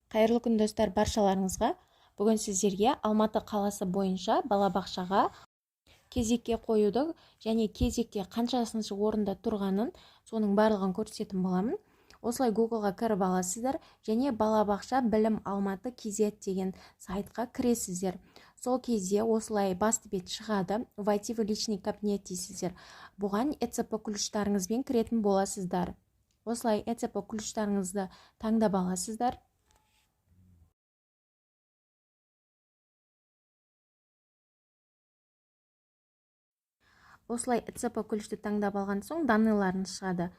Қайырлы күн, достар, баршаларыңызға! Бүгін сіздерге Алматы қаласы бойынша балабақшаға кезекке қоюды және кезекте қаншасыншы орында тұрғанын, соның барлығын көрсететін боламын. Осылай Гуглға кіріп аласыздар және балабақша білім Алматы kz деген сайтқа кіресіздер. Сол кезде осылай басты бет шығады. «Войти в личный кабинет» дейсіздер. Бұған ЭЦП ключтарыңызбен кіретін боласыздар. Осылай ЭЦП ключтарыңызды таңдап аласыздар. Осылай ЭЦП ключті таңдап алған соң, данныйларыңыз шығады.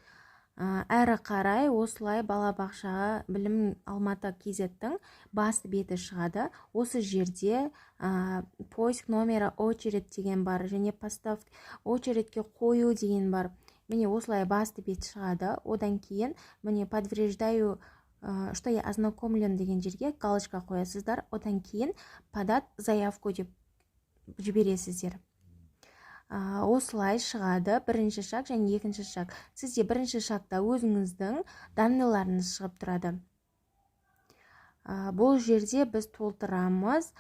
Әрі қарай осылай балабақшаға білім Алматы kz-тің басты беті шығады. Осы жерде «Поиск номера очередь» деген бар және «Поставь очередьке қою» деген бар. Міне, осылай басты бет шығады. Одан кейін, міне, «Подтверждаю, что я ознакомлен» деген жерге галочка қоясыздар. Одан кейін «Подать заявку» деп жібересіздер. Осылай шығады бірінші шаг және екінші шаг. Сізде бірінші шагта өзіңіздің данныйларыңыз шығып тұрады. Бұл жерде біз толтырамыз,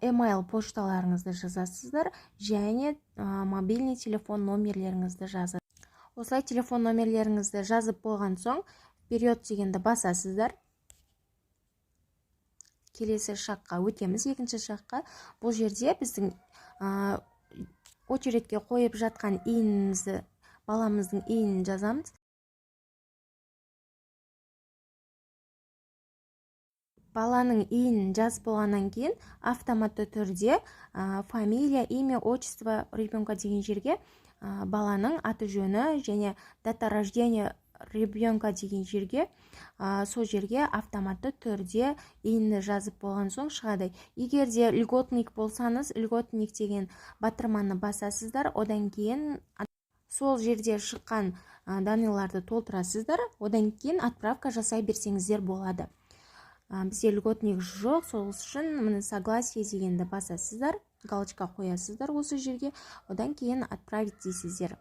email пошталарыңызды жазасыздар және мобильный телефон номерлеріңізді жазасыз. Осылай телефон номерлеріңізді жазып болған соң, «Вперед» дегенді басасыздар. Келесі шагқа өтеміз, екінші шагқа. Бұл жерде біздің очередьке қойып жатқан ИИНімізді, баламыздың ИИНін жазамыз. Баланың ИИНін жазып болғаннан кейін, автоматты түрде «Фамилия, имя, отчество ребенка» деген жерге баланың аты жөні және «Дата рождения ребенка» деген жерге, сол жерге автоматты түрде ИИНді жазып болған соң шығады. Егер де льготник болсаңыз, «Льготник» деген батырманы басасыздар. Одан кейін сол жерде шыққан данныйларды толтырасыздар. Одан кейін отправка жасай берсеңіздер болады. Бізде льготник жоқ, сол үшін, міне, «Согласие» дегенді басасыздар, галочка қоясыздар осы жерге. Одан кейін «Отправить» дейсіздер.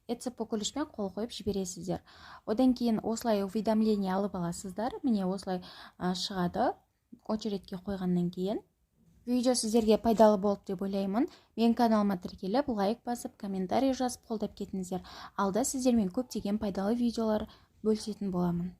ЭЦП ключпен қол қойып жібересіздер. Одан кейін осылай уведомление алып аласыздар. Міне, осылай шығады очередьке қойғаннан кейін. Видео сіздерге пайдалы болды деп ойлаймын. Менің каналыма тіркеліп, лайк басып, комментарий жазып, қолдап кетіңіздер. Алда сіздермен көптеген пайдалы видеолар бөлісетін боламын.